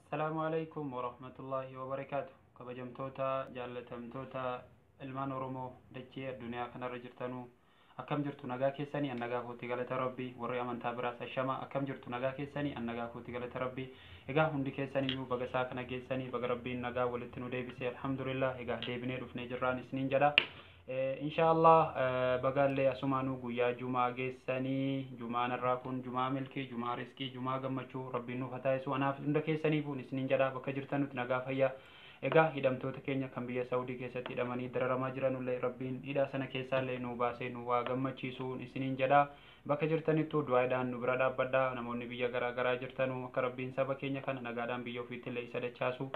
Assalaamu alaikum warahmatullaahi wabarakaatu. Kabajamtoota jaallatamtoota ilmaan Oromoo dachee addunyaa kanarra jirtanuu, akkam jirtu? Nagaa keessanii? An nagaa kootti, galata Rabbii. Warri amantaa biraas ashama, akkam jirtu? Nagaa keessanii? An nagaa kootti, galata Rabbii. Egaa hundi keessaniyyuu baga isaa kana geessanii, baga Rabbiin nagaa walitti nu deebisee, alhamdulillah. Egaa deebinee dhufnee jirraan isiniin jedha. Inshaallah, bagaallee asumaanuu guyyaa jumaa geessanii. Jumaan irraa kun jumaa milkii, jumaa riskii, jumaa gammachuu Rabbiin nuuf haa taasisu anaaf hunda keessaniifuu isiniin jedha. Bakka jirtanutti nagaa, fayyaa. Egaa hidhamtoota keenya kan biyya Saawudii keessatti hidhamanii dararamaa jiranullee Rabbiin hidhaa sana keessaallee nu baasee nu waa gammachiisuun isiniin jedha. Bakka jirtanittuu du'aadhaan nu bira dhaabbadhaa. Namoonni biyya garaa garaa jirtanuu akka Rabbiin saba keenya kana nagaadhaan biyya ofiittillee isa dachaasu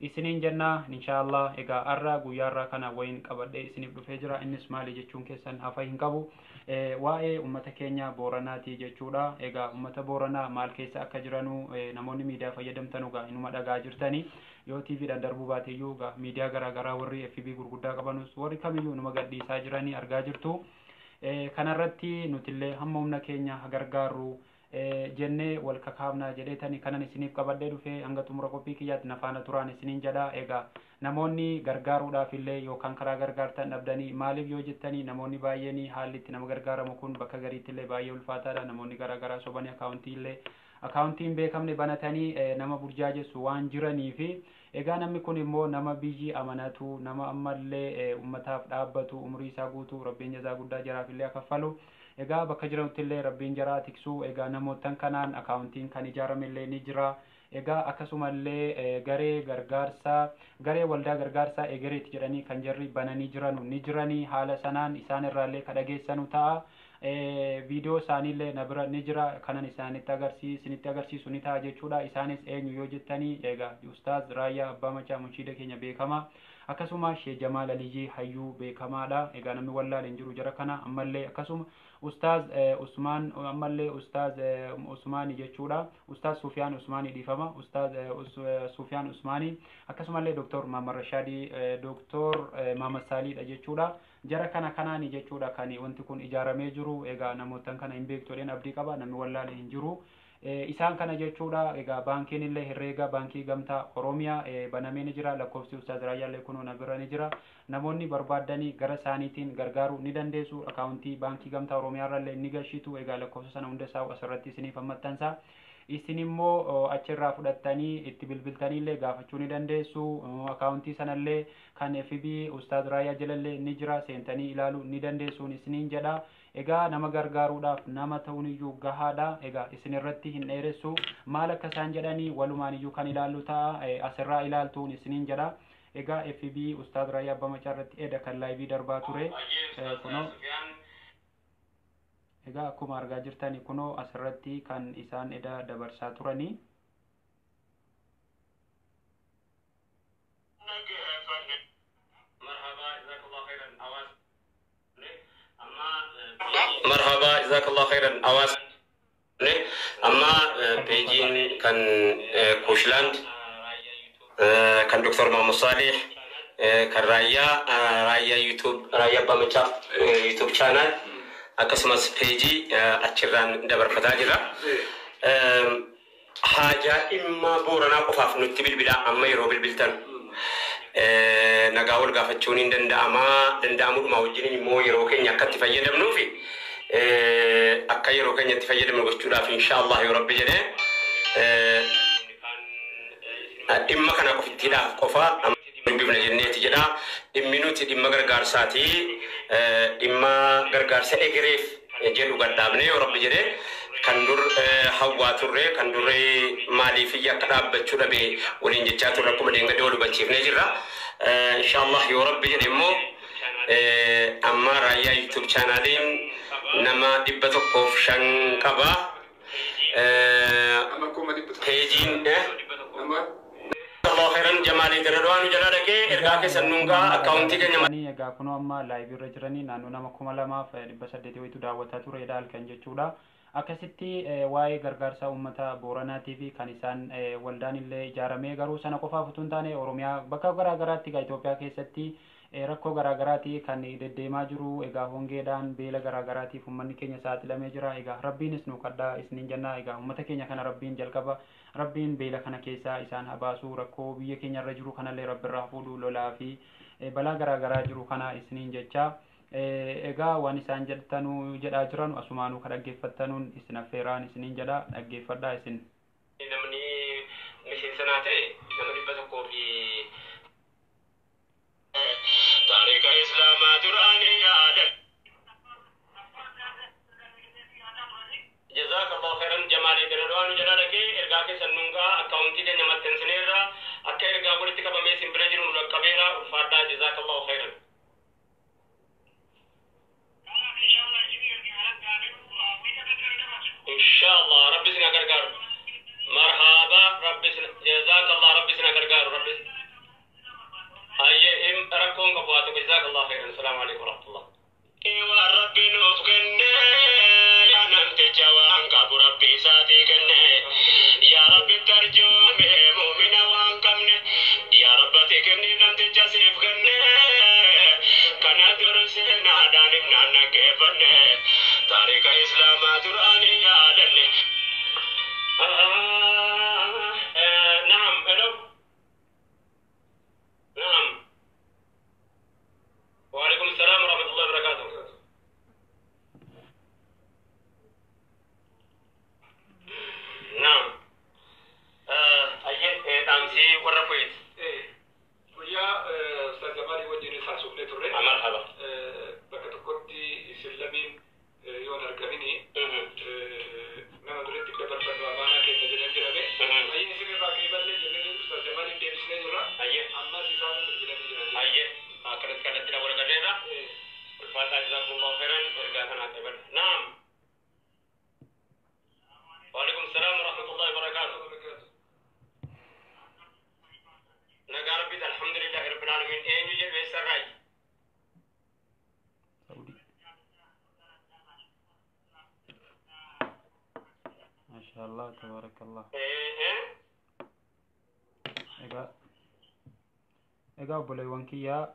isiniin jennaa, inshaallah. Egaa arra guyyaa irraa kana wayin qabadhee isiniif dhufee jira. Innis maali jechuun keessan hafa hin qabu. Waa'ee ummata keenya Booranaatii jechuudha. Egaa ummata Booranaa maal keessa akka jiranuu namoonni miidiyaa fayyadamtanuu gaa inuma dhagaa jirtanii. Yoo TVdhaan darbuu baateyyuu gaa miidiyaa garaa garaa warri FB gurguddaa qabanus, warri kamiyyuu inuma gadhiisaa jiranii argaa jirtu. Kanarratti nutillee hamma humna keenya gargaarru jennee wal kakaafnaa jedheetani kanan isiniif qabadhee dhufe. Hanga xumura qophii kiyyaatti na faana turaan isiniin jedha. Egaa namoonni gargaaruudhaaf illee yookaan karaa gargaartan dhabdanii, maaliif yoo jettanii, namoonni baay'een haalli itti nama gargaaramu kun bakka gariitti illee baay'ee ulfaataadha. Namoonni garaa garaa sobanii akaawuntii illee akaawuntii hin beekamne banatanii nama burjaajessu waan jiranii fi egaa namni kun immoo nama biyyi amanatu, nama ammallee ummataaf dhaabbatu, umurii isaa guutuu Rabbiin jazaa guddaa jaraaf illee kaffalu. Egaa bakka jiranutti illee Rabbiin jaraa tiksuu. Egaa namootan kanaan akaawuntiin kan ijaarame illee ni jira. Egaa akkasumallee garee gargaarsaa, garee waldaa gargaarsaa egereeti jedhanii kan jarri bananii jiranu ni jiranii. Haala sanaan isaan irraallee ka dhageessanu ta'a. Viidiyoo isaaniillee na bira ni jira, kanan isaanitti agarsiisu isinitti agarsiisu ni ta'a jechuudha. Isaanis eenyu yoo jettanii, egaa Ustaaz Raayyaa Abbaa Macaa, munshiida keenya beekamaa, akkasuma Shee Jamaal Aliyyii, hayyuu beekamaadha. Egaa namni wallaale hin jiru jara kana. Ammallee akkasuma Ustaaz Usmaan, ammallee Ustaaz Usmaani jechuudha, Ustaaz Sufiyaan Usmaanii, dhiifama, Ustaaz Sufiyaan Usmaanii, akkasumallee Doktor Maamar Rashaadii, Doktor Maamad Saaliidha jechuudha. Jara kana kanaani jechuudha kan wanti kun ijaaramee jiru. Egaa namootan kana hin beektu jedheen abdii qaba, namni wallaale hin jiru isaan kana jechuudha. Egaa baankiin illee herreega Baankii Gamtaa Oromiyaa banamee ni jira. Lakkoofsi Ustaaz Raayyaallee kunoo na bira ni jira. Namoonni barbaaddanii gara isaaniitiin gargaaruu ni dandeessu. Akaawuntii Baankii Gamtaa Oromiyaa irrallee ni gashitu. Egaa lakkoofsa sana hunda isaa asirratti isiniif maxxansa. Isin immoo achirraa fudhattanii itti bilbiltanii illee gaafachuu ni dandeessu. Akaawuntii sanallee kan FB Ustaaz Raayyaa jalallee ni jira, seentanii ilaaluu ni dandeessuun isiniin jedha. Egaa nama gargaaruudhaaf nama ta'uun iyyuu gahaadha. Egaa isin irratti hin dheeressu. Maal akka isaan jedhanii walumaan iyyuu kan ilaallu ta'a. Asirraa ilaaltuun isiniin jedha. Egaa FB Ustaaz Raayyaa Abbaa Macaa irratti eda kan live darbaa ture kunoo. Egaa akkuma argaa jirtani kunoo asirratti kan isaan eda dabarsaa turanii. Marhaba, jazakallah khairan. Hawaasni amma peejiin kan Kushland, kan Dr. Mahmud Salih, kan Raayyaa YouTube, Raayyaa Abbaa Macaa YouTube channel, akkasumas peejii achirraan dabarfataa jira. Haajaa dhimma Booranaa qofaaf nutti bilbilaa. Amma yeroo bilbiltan nagaa wal gaafachuun hin danda'amaa, danda'amudhuma wajjin immoo yeroo keenya akka itti fayyadamnuufi akka yeroo keenya itti fayyadamnu gochuudhaaf, inshaallah, yoo Rabbi jedhee, dhimma kana qofittiidhaaf qofa dubbifna jenneeti jedha. Dhimmi nuti dhimma gargaarsaati. Dhimma gargaarsa egereef jedhu gadhaabne, yoo Rabbi jedhee, kan dur hawwaa turre, kan duree maaliif iyya akka dhaabbachuu dhabe waliin jechaa turre, akkuma deengadee wal hubachiifnee jirra. Inshaallah, yoo Rabbi jedhe immoo, amma Raayyaa YouTube channeliin nama 105 qaba. Peejiin Allah khairan Jamaalii Dirredawaa jalaa dhaqee ergaa keessan nuun ga'a akkaawuntii keenya. Egaa kunoo amma live irra jiranii naannoo nama 2800 wayitu daawwataa turedha halkan jechuudha. Akkasitti waa'ee gargaarsa uummata Booranaatii fi kan isaan waldaan illee ijaaramee, garuu sana qofaaf utuu hin taane Oromiyaa bakka garaa garaatti egaa Itoophiyaa keessatti Rakkoo garaagaraati kan deddeemaa jiru. Egaa hongeedhaan beela garaagaraatiif uummanni keenya saaxilamee jira. Egaa rabbiinis nu kadhaa isiniin jenna. Egaa uummata keenya kana rabbiin jalqaba rabbiin beela kana keessaa isaan habaasu, rakkoo biyya keenya irra jiru kanallee rabbirraa fuudhu, lolaa fi balaa garaagaraa jiru kana isiniin jecha. Egaa waan isaan jedhtanuu jedhaa jiran asumaanuu ka dhaggeeffattanuun isin affeeraan isiniin jedha, dhaggeeffadhaa isin. Namni miseensa naa ta'e nama 100 fi taarika islaamaa duraanii yaadan. Jazakallahu khairan Jamaalee Dirreedawaa nu jalaa dhaqee ergaa keessan nuun ga'a, akkaawuntii keenya maxxansineerra, akka ergaa walitti qabamee isin bira jiru nu dhaqqabeera, ulfaadhaa, jazakallahu khairan. Inshallah rabbi isin haa gargaaru. Marhaba, rabbi isin, jazakallah, rabbi isin haa gargaaru, rabbi. Hayyee, rakkoon qabu haa tokko, jazakallahu khairan. Salaamu alaikum warahmatullah. Waan rabbi nuuf kenne, yaa namticha waan qabu rabbi isaatii kenne, yaa rabbi tarjoome muumina waan qabne, yaa rabbati kenniif namticha siif kenne, kana dur seenaadhaan himnaan dhaggeeffanne, taarika islaamaa duraanii yaadanne. Naam, hello. Naam. وعليكم السلام ورحمة الله وبركاته. نعم. أيه dhaamsii warra Kuwait. Guyyaa Ustaaz Jamaalii wajjin haasofnee turre. Marhaba. Bakka tokkotti isin lameen yoon argamini nama duratti dabarfannu amaanaa keenya jedhan jedhame. Ayyee, isin irraa qeeballee jennee Ustaaz Jamaaliin deebisnee jirra. Ayyee. Ammas isaan bilbilanii jiran. Ayyee. Akkanatti kallattii dha waraqateerra. Ulfaataa, jazakumullahu khairan, ergaa kanaa qeebadha. Naam. وعليكم السلام ورحمة الله وبركاته. Nagaa rabbiit, alhamdulillahi rabbil alamin. Eenyu jedhu, eessarraayi? Saudi. Maashaallah, tabaarakallah. Egaa obboleewwan kiyyaa,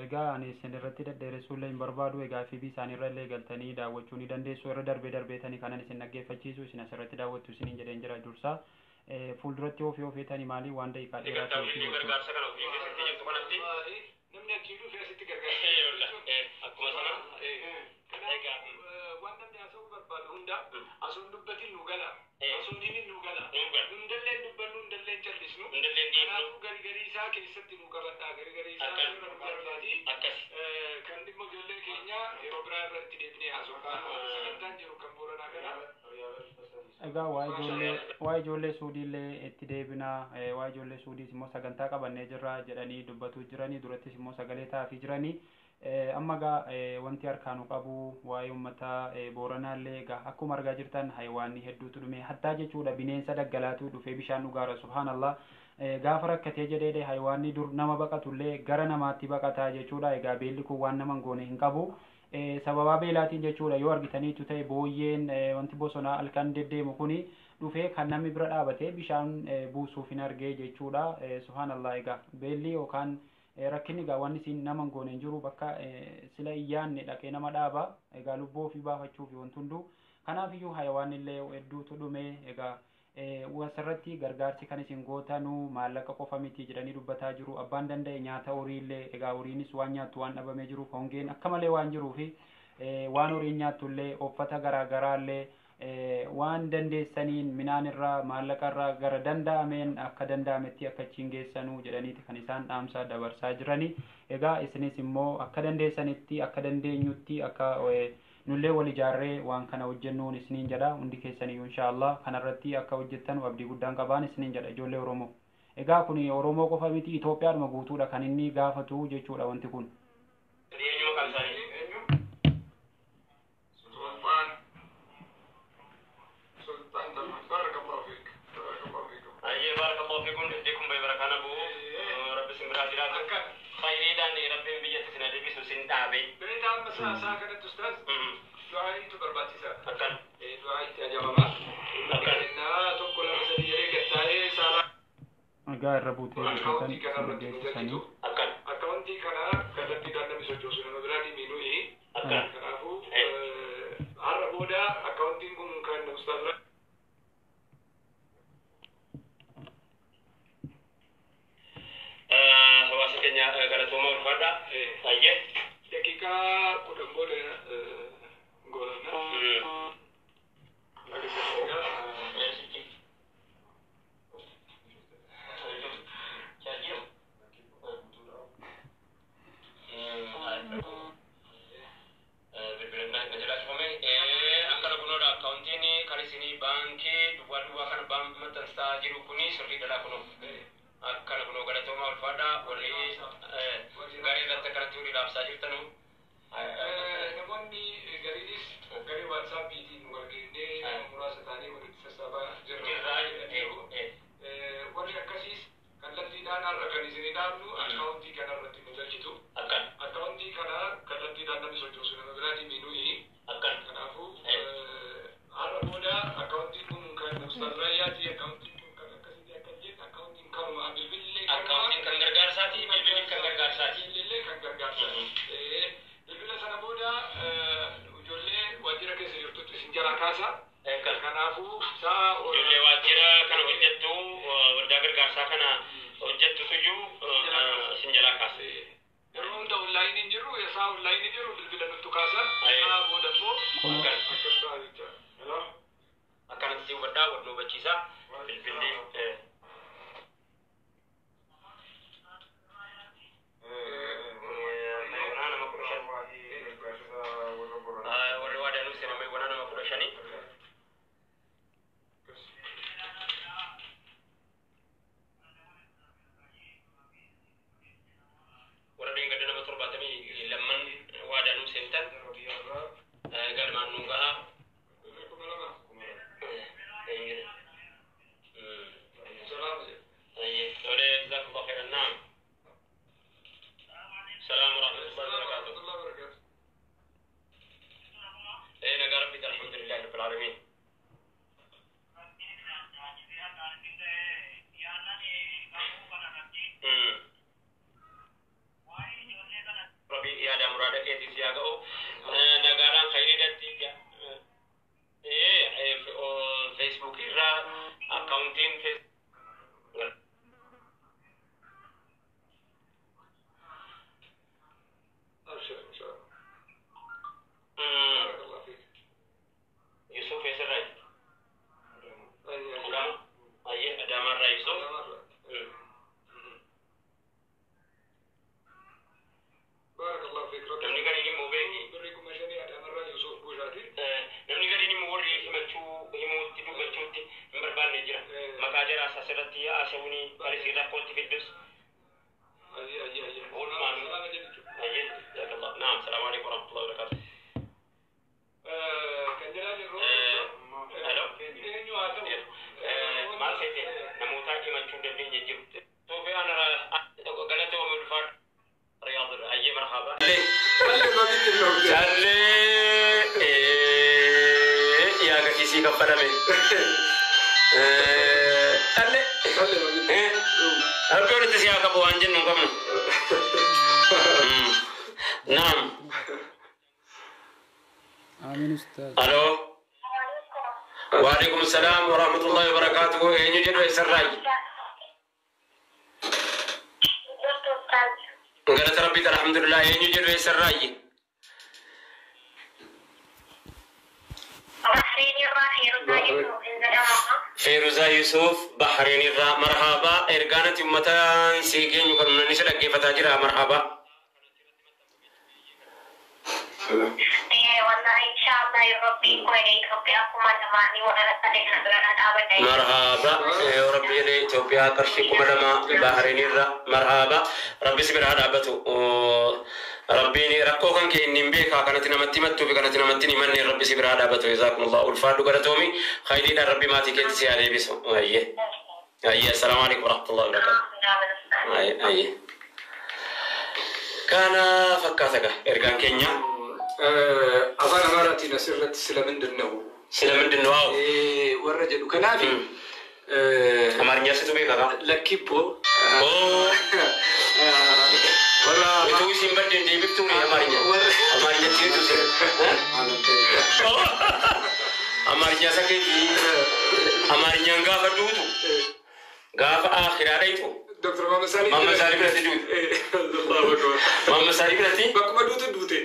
egaa ani isin irratti dhedheeressuullee hin barbaadu. Egaa FB isaanii irra illee galtanii daawwachuu ni dandeessu. Irra darbee darbeetanii kanan isin dhaggeeffachiisu, isin asirratti daawwattu isiniin jedheen jira dursaa. Fuulduratti ofii ofeetanii maalii waan daqiiqaa dheeraa Sagantaa ta'uufi ofii jechuudha. Gargaarsa kana ofii keessatti jirtu kanatti. Namni achii dhufe asitti gargaarsa. Akkuma sana. Kanaaf waan namni haasa'uu barbaadu hunda asuun dubbatiin nu gala. Asuun himin nu gala. Nu gala. Hundallee dubbannu, hundallee callisnu. Hundallee dhiifnu. Kanaafuu garii garii isaa keessatti nu qabadhaa. Garii garii isaa Akkas. irra nu darbaati. Akkas. Kan dhimma ijoollee keenya yeroo biraa irratti deebinee haasofna. Sagantaan jiru kan Booranaa kana. Egaa waa'ee ijoollee Suudiillee itti deebinaa, waa'ee ijoollee Suudiis immoo sagantaa qabannee jirra jedhanii dubbatu jiranii, durattis immoo sagalee ta'aafii jiranii. Amma egaa wanti harkaanu qabu waa'ee uummata Booranaallee, egaa akkuma argaa jirtan hayawaanni hedduutu dhume hattaa jechuudha, bineensa daggalaatu dhufee bishaan dhugaara, subhaanallah. Gaafa rakkatee jedhee hayawaanni dur nama baqatullee gara namaatti baqataa jechuudha. Egaa beelli kun waan nama hin goone hin qabu. Sababaa beelaatiin jechuudha, yoo argitaniitu ta'e booyyeen wanti bosonaa halkan deddeemu kuni dhufee kan namni bira dhaabatee bishaan buusuuf hin argee jechuudha. Subhaanallah, egaa beelli yookaan rakkinni egaa wanni isin nama hin goone hin jiru, bakka sila hin yaadne dhaqee nama dhaaba. Egaa lubbuu ofii baafachuuf wanti hunduu, kanaaf iyyuu hayawaanni illee hedduutu dhume. Egaa asirratti gargaarsi kan isin gootanuu maallaqa qofa miti jedhanii dubbataa jiru. Abbaan danda'e nyaata horiillee, egaa horiinis waan nyaattu waan dhabamee jiruuf, hongeen akka malee waan jiruufi waan horiin nyaattullee, uffata garaagaraallee waan dandeessaniin midhaan irraa, maallaqa irraa gara danda'ameen akka danda'ametti akka achiin geessanuu jedhaniiti kan isaan dhaamsa dabarsaa jirani. Egaa isinis immoo akka dandeessanitti, akka dandeenyutti, akka nullee wal ijaarree waan kana hojjennuun isiniin jedha. Hundi keessaniyyuu inshaallah kanarratti akka hojjettan abdii guddaan qabaan isiniin jedha, ijoollee Oromoo. Egaa kun Oromoo qofa miti, Itoophiyaadhuma guutuudha kan inni gaafatu jechuudha wanti kun. Eenyu maqaan isaanii? Sultaan. Sultaan Talmaan. Barakallahu fiik. Barakallahu fiikum. Ayyee, barakallahu fiikum, iddikum bay barakana bu'u. Rabbi isin biraa jiraatu. Akkan. Khayriidhaan rabbiin biyyatti isin adeebisu isin dhaabe. Beektaa, amma isaa kanatti ustaaz du'aayitu barbaachisaadha. Akkan. Du'aayitti ajamamaa. Akkan. Innaa tokko lama sadii jedhee gattaa'ee saalaa Egaa irra buutee beeksisan akkaawuntii kana isin irratti nu dhageessisanii. galchitu. Akkan. Akkaawuntii kana Ayyee. Daqiiqaa 10 booda goolabna. Baankii duwwaa duwwaa kana maxxansaa jiru kuni sirrii dhalaa kunuu akkana kunoo galatooma ulfaadhaa warri garee irratti akkanatti walii raabsaa jirtanu. Namoonni gariinis garee waatsaappiitiin wal geennee muraasa ta'anii walitti sassaabaa jirra. Warri akkasiis kallattiidhaan har'a kan isinii dhaabnu akkaawuntii kanarratti nu galchitu. Akkaawuntii kana kallattiidhaan namni sochoosu nama biraatiin nuyi. Kanaafuu har'a booda akkaawuntiin kun kan Ustaaz Raayyaati, akkaawuntiin kun kan akkasiiti akka hin jenne, akkaawuntiin kanuma bilbilli Akkaawuntiin kan gargaarsaati, bilbilli kan gargaarsaati. Bilbilli kan gargaarsaati. Bilbila sana booda ijoollee waajjira keessa jirtutti isin jalaa kaasa. Kanaafuu isaa Ijoollee waajjira kana hojjettu, waldaa gargaarsaa kana hojjettutu iyyuu isin jalaa kaasa. Yeroo hunda onlaayinii hin jirru, isaa onlaayinii jiru bilbila nuttu kaasa. Isaa booda immoo akkas ta'a jechaadha. Akkanatti hubadhaa, wal nu hubachiisa. Bilbilli nama 15. Warri waadaa nuuf seename nama 15. Warra dheengadda nama 72 waadaa nuuf seentan galmaan nu gahaa. جزاك الله خيرا. نعم. السلام ورحمة الله وبركاته. إيه نقا ربي الحمد لله رب العالمين. ربي يا دا مرادك يا سياقو نقاران خيري دتي إيه فيسبوك إرا أكاونتين فيسبوك. أبشر إن شاء الله. بارك الله فيك. يوسف يسرعي. أدام. أيه أدام الرئيس يوسف. بارك الله فيك. نمني قريني مو بيجي. بريكم مشاني أدام الرئيس يوسف بوجاتي. نمني قريني مو وري همتشو هموتي دوبتشوتي مبربان نجرا. مكاجر أساسرتي أسوني قريسي رقوتي في الدس. أيه أيه أيه. جزاك الله. نعم السلام عليكم ورحمة الله وبركاته. كان جلال الروح. ألو. ما سيتي نموتا إيمان شو دلني يجيب. توفي أنا غلطة ومن الفرد رياض أي مرحبا. سلي يا كتيسي كفنا من. سلي. أرجو أن تسيا كبو أنجن نقوم. نعم. آمين أستاذ. ألو. وعليكم السلام ورحمة الله وبركاته. إني جدو إسرائيل. قالت ربي الحمد لله. إني جدو إسرائيل. فيروزا يوسف بحرين الرا مرحبا. إرجانة أمتان سيجين يكون من نسل كيف تاجرها مرحبا. مرحبا يا ربي إثيوبيا قرشي كملما بحرين الرا مرحبا. ربي سبر هذا بتو ربي ركو كان كي نبيك كانت نمتي متو بكانت نمتي نمني ربي سبر هذا بتو. جزاكم الله الفادو كرتومي خيرين ربي ما تكيت سياري بيسو. أيه أيه السلام عليكم ورحمة الله وبركاته. أيه أيه كان فكاتك إرجان كينيا أفان أمارتي نسرت سلمند النو سلمند النو والرجل كنافي أمارنيا ستوبي كذا لكيبو أوه ولا توسين بدين دي بتوني أمارنيا أمارنيا تيجي توسين أمارنيا سكتي أمارنيا غافة دوتو غافة آخر عليتو Dr. Muhammad Salih. Muhammad Salih biratti duute. Allahu Akbar. Muhammad Salih biratti Bakkuma duutu duute.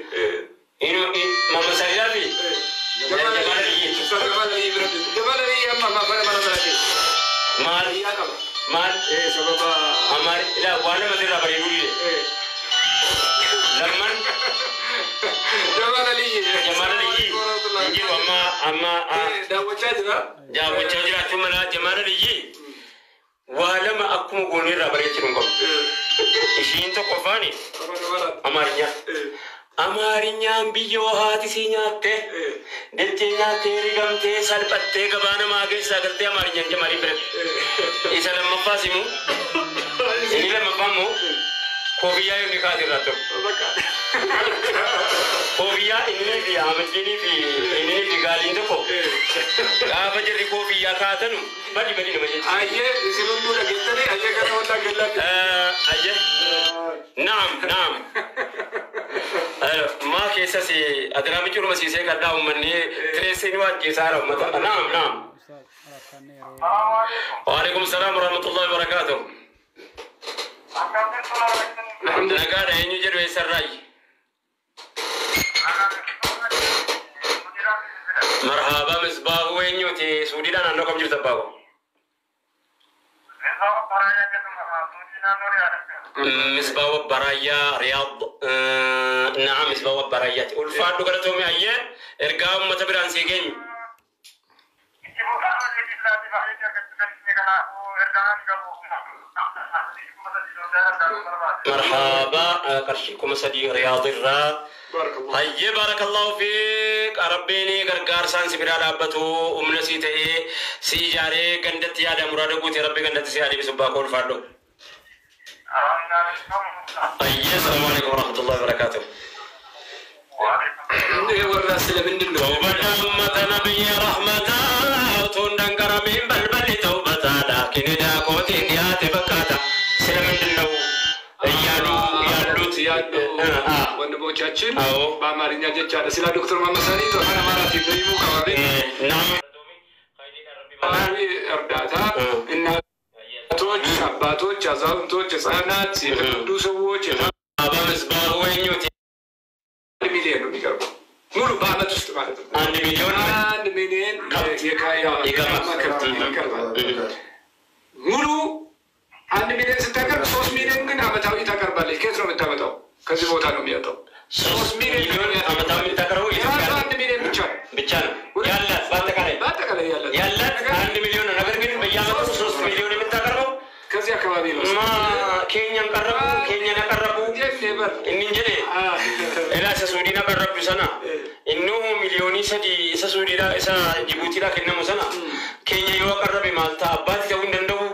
Inu Muhammad Salih fi Jamal Ali. Ustaz Jamal Ali biratti. Jamal Ali amma amma bara bara bara. Maal Fayyaa qaba. Maal Sababa Amaar ilaa waan namatti irraa bareeduu dide. Lamman Jamal Ali. Jamal Ali hin jiru amma amma Daawwachaa jira. Daawwachaa jiraachuu mala Jamal Ali waa lama akkuma goonii irraa bareechinu hin qabu. Ishiin tokkoffaani Afaan Amaaraati. Amaarinyaa. Amaarinyaan biyyoo haati sii nyaatte dachee nyaattee rigamtee salphattee gabaa namaa keessaa galtee Amaarinyaan Jamaaliin biratti. Isa lammaffaas immoo inni lammaffaa immoo koofiyyaa inni kaase irraa tokko. Bakka. Koofiyyaa inni fi Ahmadiinii fi inni fi Gaaliin tokko gaafa jarri koofiyyaa kaatanu badi badi nama jechuudha. Ayyee isin hunduu dhageettanii ayyee gara walaa gallaatti. Ayyee. Naam naam. Maa keessas adiraa bichuu siisee kadhaa uummanni tireessee ni waajjisaa jira uummata. Naam naam. Ustaaz rakkanne yeroo Waalaikum salaam warahmatullahi wabarakatuh. Nagaadha eenyu jedhu eessarraayi? Marhaabaa Misbaahuu eenyuti? Suudiidhaan naannoo kam jirta abbaa koo? Misbaahuu Abbaraayyaa Riyaad. Naam Misbaahuu Abbaraayyaati. Ulfaadhu galatoomii ayyee ergaa uummata biraan sii geenyu. Marhaabaa qarshii 3000 Riyaad irraa. Barakallahu. Hayyee baarakallahu fiik Rabbiin gargaarsaan si biraa dhaabbatu humna sii ta'ee si ijaaree gandatti yaada muraada guute Rabbi gandatti si haa deebisu abbaa koo ulfaadhu. Hayyee salaamu alaikum warahmatullahi wabarakaatuh. ይሄ ወራ ስለምንድን ነው? Tawbata ummata nabiyyi rahmata utuun danqaramiin balballi tawbata laakiin daakootiin dhiyaate fakkaata ስለምንድን ነው እያሉ ያሉት ያሉ ወንድሞቻችን አዎ። በአማርኛ ጀቻ ስለ ዶክተር መሐመድ ሳኒ አፋን አማራቲን ነው ከባቢ ናም እርዳታ እናቶች፣ አባቶች፣ አዛውንቶች፣ ህጻናት፣ የተጎዱ ሰዎች አባ ምስባሁ eenyuti? 1 ሚሊዮን ነው የሚቀርበው ሙሉ በአመት ውስጥ ማለት ነው። 1 ሚሊዮን 1 ሚሊዮን የካያ ይቀርባል። ከብት ይቀርባል። ሙሉ 1 ሚሊዮን ስታቀርብ 3 ሚሊዮን ግን አመታዊ ታቀርባለች። ከየት ነው የምታመጣው? ከዚህ ቦታ ነው የሚያወጣው። 3 ሚሊዮን አመታዊ የምታቀርበው የራሱ ኢትዮጵያ 1 ሚሊዮን ብቻ ነው ብቻ ነው ያላት። በአጠቃላይ በአጠቃላይ ያላት ያላት 1 ሚሊዮን ነው። ነገር ግን በየአመቱ 3 ሚሊዮን የምታቀርበው ከዚህ አካባቢ ነው። ማ ኬኛን ቀረቡ ኬኛን ያቀረቡ ኔበር inni jedhe ilaa isa Suudiin aqarrabdu sana innoo miliyoonii 3 isa Suudiidha isa Jibuutiidha kennamu sana keenya yoo aqarrabe maal ta'a abbaatti ta'uu hin danda'u.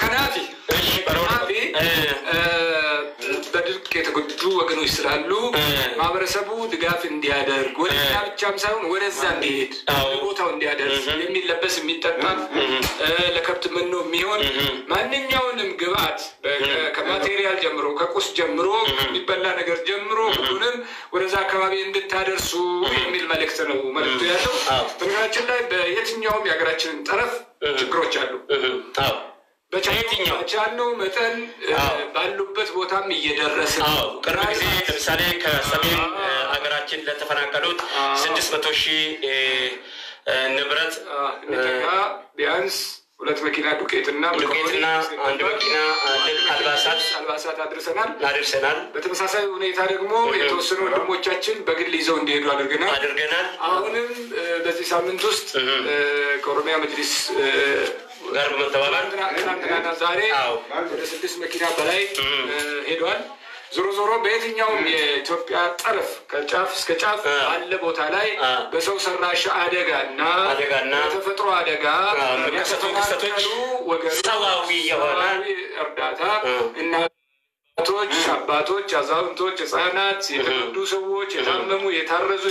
Kanaafi እሺ baroota Kanaafi በድርቅ የተጎዱ ወገኖች ስላሉ ማህበረሰቡ ድጋፍ እንዲያደርግ ወደ እኛ ብቻም ሳይሆን ወደዛ እንዲሄድ ቦታው እንዲያደርስ የሚለበስ የሚጠጣ ለከብት መኖ የሚሆን ማንኛውንም ግብአት ከማቴሪያል ጀምሮ ከቁስ ጀምሮ የሚበላ ነገር ጀምሮ ሁሉንም ወደዛ አካባቢ እንድታደርሱ የሚል መልእክት ነው መልእክቱ ያለው። በነገራችን ላይ በየትኛውም የሀገራችንን ጠረፍ ችግሮች አሉ። በየትኛው በቻልነው መጠን ባሉበት ቦታም እየደረስን አዎ ቅርብ ጊዜ ለምሳሌ ከሰሜን ሀገራችን ለተፈናቀሉት 600,000 ንብረት የሚጠጋ ቢያንስ 2 መኪና ዱቄትና ዱቄትና 1 መኪና አልባሳት አልባሳት አድርሰናል አድርሰናል። በተመሳሳይ ሁኔታ ደግሞ የተወሰኑ ወንድሞቻችን በግል ይዘው እንዲሄዱ አድርገናል አድርገናል። አሁንም በዚህ ሳምንት ውስጥ ከኦሮሚያ መጅሊስ ጋር በመተባበር ትናንትናና ዛሬ ወደ 6 መኪና በላይ ሄዷል። ዞሮ ዞሮ በየትኛውም የኢትዮጵያ ጠረፍ ከጫፍ እስከ ጫፍ ባለ ቦታ ላይ በሰው ሰራሽ አደጋና በተፈጥሮ አደጋ የሚከሰቱ ክስተቶች ወገኖች ሰብአዊ የሆነ እርዳታ እናቶች፣ አባቶች፣ አዛውንቶች፣ ህጻናት፣ የተጎዱ ሰዎች፣ የታመሙ፣ የታረዙ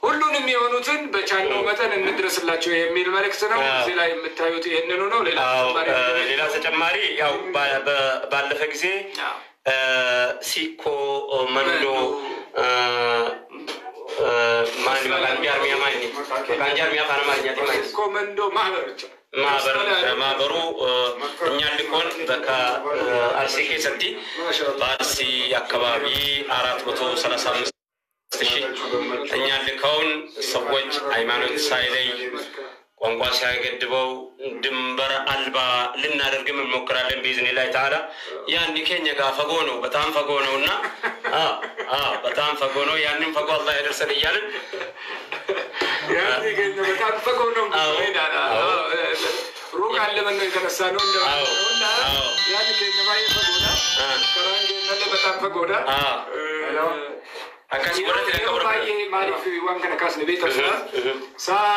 ሁሉንም የሆኑትን በቻልነው መጠን እንድረስላቸው የሚል መልእክት ነው። እዚህ ላይ የምታዩት ይህንኑ ነው። ሌላ ተጨማሪ ያው ባለፈ ጊዜ ሲኮ መንዶ ማን maqaan jaarmiyaa maali? Maqaan jaarmiyaa afaan Amaarinyaatiin maali? ሲኮ መንዶ ማህበር ብቻ ማህበሩ እኛን ልኮን ከአርሲ keessatti በአርሲ አካባቢ 435 ሺህ እኛን ልከውን ሰዎች ሃይማኖት ሳይለይ ቋንቋ ሳይገድበው ድንበር አልባ ልናደርግም እንሞክራለን። بإذن الله تعالى yaanni keenya gaa fagoo ነው፣ በጣም fagoo ነው እና በጣም fagoo ነው። ያንን fagoo አላህ ያደርሰን እያልን Yaanni keenya በጣም fagoo ነው። ሩቅ አለመን ነው የተነሳ ነው እንደማለት ነው። Yaanni keenya baay'ee fagoodha. Karaan keenyallee በጣም fagoodha. Akkasii warratti Yeroo baay'ee maaliif waan kana kaasne beektaa? Saa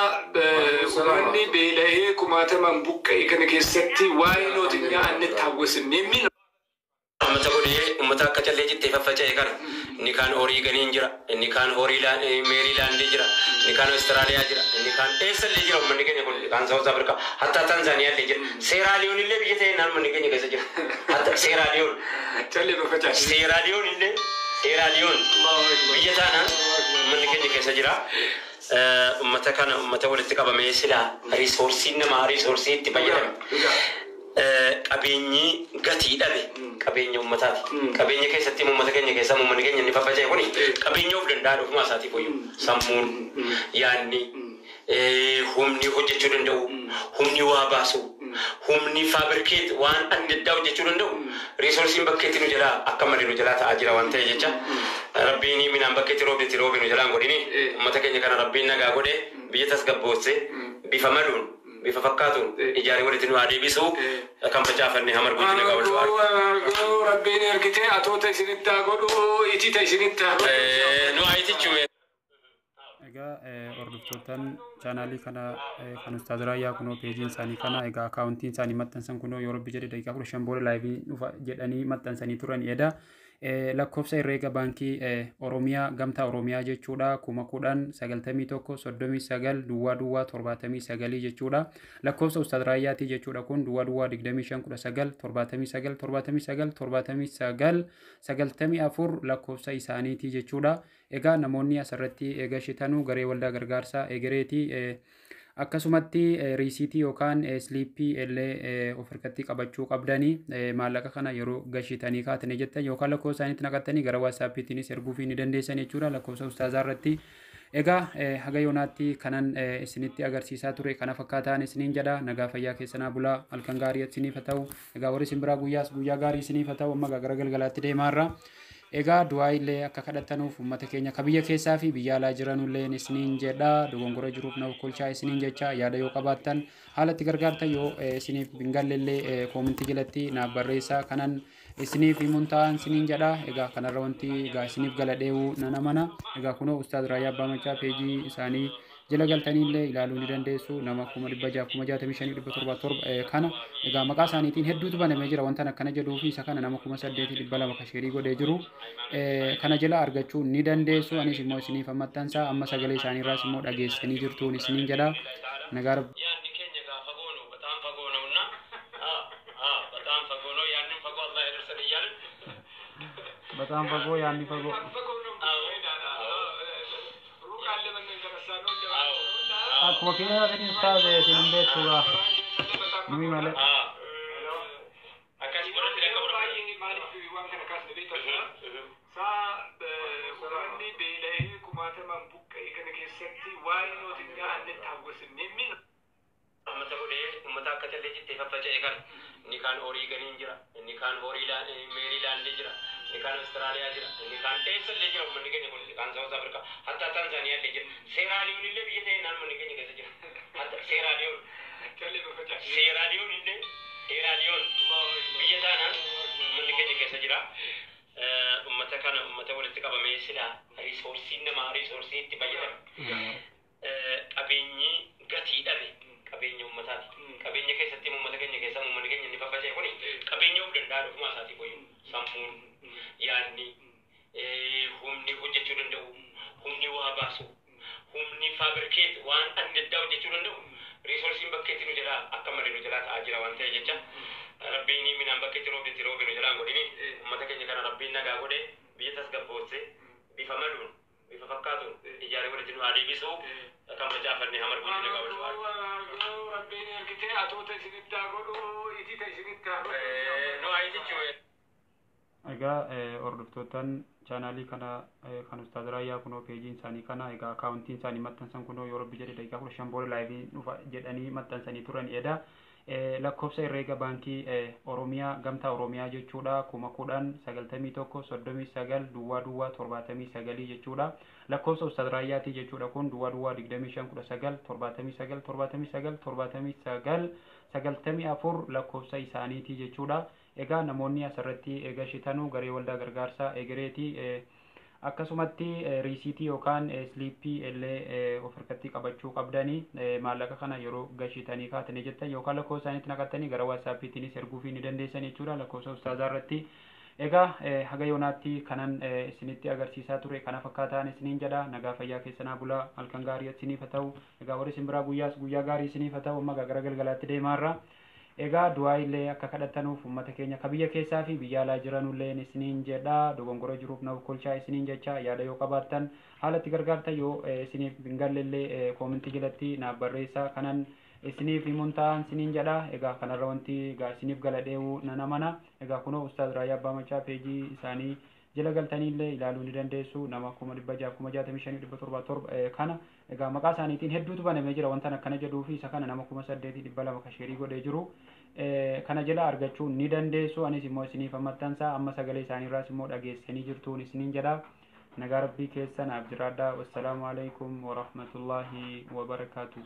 uummanni beela'ee kumaataman buqqa'e kana keessatti waa'ee nootinyaa annittaawwasin የሚል Uummata godhee uummata akka callee jettee faffaca'e kana inni kaan horii ganiin jira, inni kaan horii Meerilaandii jira, inni kaan Awustiraaliyaa jira, inni kaan eessallee jira. Uummanni keenya kun kaan Saawuz Afrikaa, hatta Tanzaaniyaallee jira, Seeraaliyoon illee biyya ta'e naan uummanni keenya keessa jira. Hatta Seeraaliyoon callee faffacaase. Seeraaliyoon illee, Seeraaliyoon biyya taanaan uummanni keenya keessa jira. Uummata kana uummata walitti qabamee silaa resourceiin namaa resource itti fayyadame. Qabeenyi gatii dhabe qabeenya uummataati. Qabeenya keessatti uummata keenya keessa uummanni keenya inni faffaca'e kuni qabeenya of danda'a dhufuma isaatiif wayyu. Sammuun, yaadni, humni hojjechuu danda'u, humni waa baasu, humni fabricate waan adda addaa hojjechuu danda'u, resourceiin bakkeetti nu jalaa akka malee nu jalaa ta'aa jira waan ta'e jecha rabbiin minaan bakkeetti roobnetti roobe nu jalaan godhini. Uummata keenya kana rabbiin nagaa godhe, biyya tasgabbootse, bifa maluun bifa fakkaatuun ijaaree walitti nu haa deebisu. Kan facaafanne hamar guddina qabatu. Rabbiin ergitee atoota isinitti haa godhu, itita isinitti haa godhu. Nu haa itichume. Egaa hordoftootaan chaanaalii kana kan Ustaaz Raayyaa kunoo peejiin isaanii kana. Egaa akkaawuntiin isaanii maxxansan kunoo yoo rabbi jedhe daqiiqaa 15 booda live dhufa jedhanii maxxansanii turan edha. Lakkoofsa herreega baankii Oromiyaa, Gamtaa Oromiyaa jechuudha, 1091390079 jechuudha. Lakkoofsa Ustaaz Raayyaatii jechuudha kun 00251979797994 lakkoofsa isaaniitii jechuudha. Egaa namoonni asirratti eega shitanuu garee waldaa gargaarsaa egereetii. Akkasumatti receipt yookaan slip illee of harkatti qabachuu qabdanii maallaqa kana yeroo gashitanii kaatanii jettan yookaan lakkoofsa isaaniitti naqattanii gara WhatsAppiitiinis erguufii ni dandeessan jechuudha lakkoofsa ustaazaa irratti. Egaa haga yoonaatti kanan isinitti agarsiisaa ture kana fakkaataan isiniin jedha. Nagaa fayyaa keessanaa bulaa, halkan gaarii isiniif haa ta'u. Egaa warri isin biraa guyyaas guyyaa gaarii isiniif haa ta'u. Amma gara galgalaatti deemaarra. Egaa du'aa illee akka kadhattanuuf uummata keenya ka biyya keessaa fi biyya alaa jiranullee isiniin jedha. Dogongora jiruuf na kolchaa isiniin jecha. Yaada yoo qabaattan, haala itti gargaartan yoo isiniif hin galle comment jalatti naaf barreessaa, kanan isiniif himuun ta'an isiniin jedha. Egaa kanarra wanti egaa isiniif gala dheewuu nan amana. Egaa kunoo Ustaaz Raayyaa Abbaa Macaa peejii isaanii jala galtanii illee ilaaluu ni dandeessu. Nama 665,707 kana egaa maqaa isaaniitiin hedduutu banamee jira. Wanta akkana jedhuu fi isa kana nama 8,200 ka share godhee jiru kana jala argachuu ni dandeessu. Anis immoo isiniif maxxansa. Amma sagalee isaaniirraas immoo dhageessanii jirtuun isiniin jedha. Nagaa Yaanni keenya gaa fagoo ነው፣ በጣም fagoo ነው እና በጣም fagoo ነው። ያንን fagoo አላህ ያደርሰን እያልን በጣም fagoo yaanni fagoo. ሩቅ አለመን ነው የተነሳ ነው እንደማለት ነው እና Akkuma keenya ustaaz isin hin beektu gaa numi malee. Akkasii warratti Yeroo baay'ee maaliif waan kana kaasne beektaa? Saa uummanni beela'ee kumaataman buqqa'e kana keessatti waa'ee nootinyaa annittaawwasin የሚል Uummata godhee uummata akka callee jettee faffaca'e kana inni kaan horii ganiin jira, inni kaan horii Meerilaandii jira, inni kaan Awustiraaliyaa jira, inni kaan eessallee jira. Uummanni keenya kun kaan Saawuz Afrikaa, hatta Tanzaaniyaallee jira. Seeraaliyoon illee biyya ta'e naan uummanni keenya keessa jira. Hatta Seeraaliyoon callee faffaca'e. Seeraaliyoon illee, Seeraaliyoon biyya taanaan uummanni keenya keessa jira. Uummata kana uummata walitti qabamee silaa resourceiin namaa resource itti fayyadame. Qabeenyi gatii dhabe qabeenya uummataati. Qabeenya keessatti uummata keenya keessa uummanni keenya inni faffaca'e kuni qabeenya of danda'a dhufuma isaatiif wayyu. Sammuun, yaadni, humni hojjechuu danda'u, humni waa baasu, humni fabricate waan adda addaa hojjechuu danda'u, resourceiin bakkeetti nu jalaa akka malee nu jalaa ta'aa jira waan ta'e jecha rabbiin minaan bakkeetti roobnetti roobe nu jalaan godhini. Uummata keenya kana rabbiin nagaa godhe, biyya tasgabbootse, bifa maluun Bifa fakkaatuun ijaaree walitti nu haa deebisu. Kan facaafannee hamar guddina qabatu. Rabbiin argitee atoota isinitti haa godhu, itita isinitti haa godhu. Nu haa jechuun. Egaa hordoftootaan chaanaalii kana kan Ustaaz Raayyaa kunoo peejiin isaanii kana, egaa akaawuntiin isaanii maxxansan kunoo yoo Rabbi jedhe daqiiqaa 15 booda laayivii dhufa jedhanii maxxansanii turan edha. Lakkoofsa herreega baankii Oromiyaa, Gamtaa Oromiyaa jechuudha, 10,000 91 39 00 79 jechuudha. Lakkoofsa Ustaaz Raayyaatii jechuudha kun 00 25 19 79 79 79 94 lakkoofsa isaaniitii jechuudha. Egaa namoonni asirratti gashitanuu garee waldaa gargaarsaa egereetii akkasumatti riisiitii yookaan sliippii illee of harkatti qabachuu qabdanii maallaqa kana yeroo gashitanii kaatanii jettan yookaan lakkoofsa isaaniitti naqattanii gara waasaappiitiinis erguufii ni dandeessan jechuudha lakkoofsa ustaazaa irratti. Egaa haga yoonaatti kanan isinitti agarsiisaa ture kana fakkaataan isiniin jedha. Nagaa fayyaa keessanaa bulaa, halkan gaarii isiniif haa ta'u. Egaa warri isin biraa guyyaas guyyaa gaarii isiniif haa ta'u, amma gara galgalaatti deemaarra. Egaa du'aa illee akka kadhattanuuf uummata keenya ka biyya keessaa fi biyya alaa jiranullee isiniin jedha. Dogongora jiruuf na kolchaa isiniin jecha, yaada yoo qabaattan, haala itti gargaartan yoo isiniif hin galle illee koomentii jalatti naaf barreessaa, kanan isiniif himuun ta'an isiniin jedha. Egaa kanarra wanti egaa isiniif gala dheewuu nan amana. Egaa kunoo Ustaaz Raayyaa Abbaa Macaa peejii isaanii jala galtanii illee ilaaluu ni dandeessu. Nama 665,707 kana egaa maqaa isaaniitiin hedduutu banamee jira. Wantan akkana jedhuu fi isa kana nama 8,200 ka sheerii godhee jiru kana jala argachuu ni dandeessu. Anis immoo isiniif maxxansa, amma sagalee isaaniirraas immoo dhageessanii jirtuun isiniin jedha. Nagaa Rabbii keessa naaf jiraadhaa. Wassalaamu alaikum warahmatullaahi wabarakaatu.